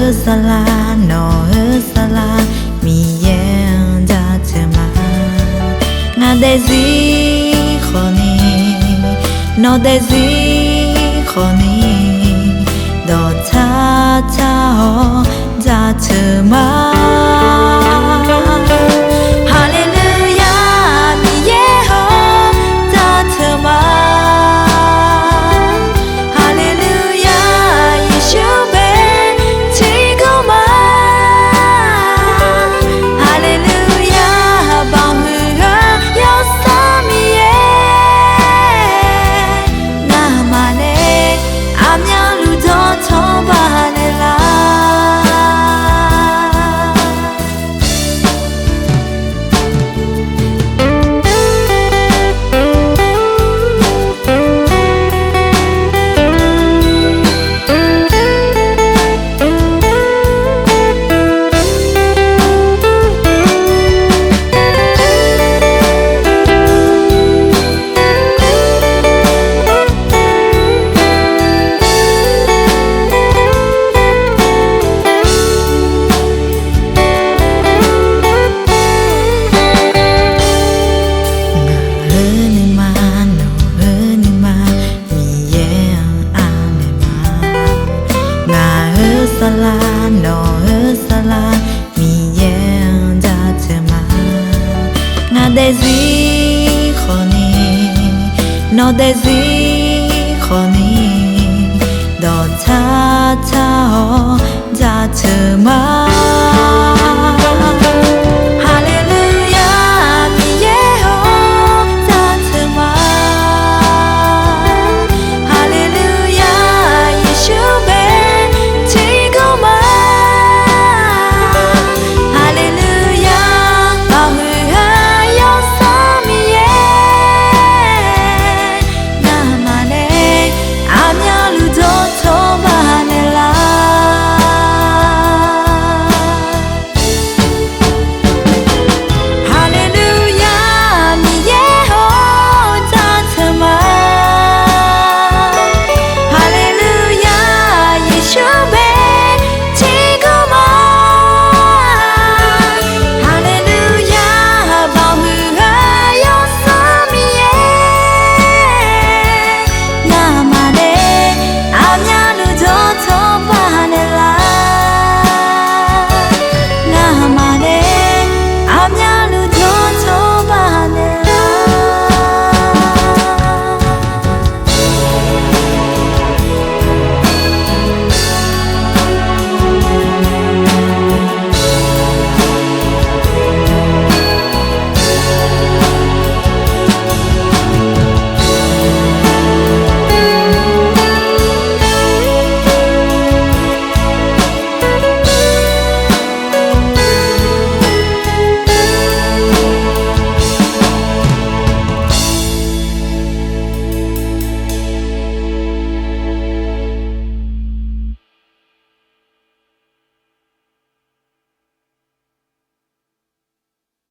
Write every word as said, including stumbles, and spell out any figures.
Saqlaq, nawq-eu saqlaq, Miqyaer-anr jaceuq ma. Ngaq daefzir khawfni, nawq daefzir khawfni, dawqtsar tsar-awr jaceuq ma. Haleluya, Miqyaer-anr jaceuq ma. Haleluya, Yeqsur bae tiqkawv ma. Haleluya, baoq huiq-eu Yawsanr Miqyaer, ngamaf nae aqmyanluf dawqtawq baqdanae lar. Ngaq-euq nuima, nawq-eu nuima, Miqyaer-anr aqmaeq ma. Ngaq-euq saqlaq, nawq-eu saqlaq, Miqyaer-anr jaceuq ma. Ngaq daefzir khawfni, nawq daefzir khawfni, dawqtsar tsar-awr jaceuq ma.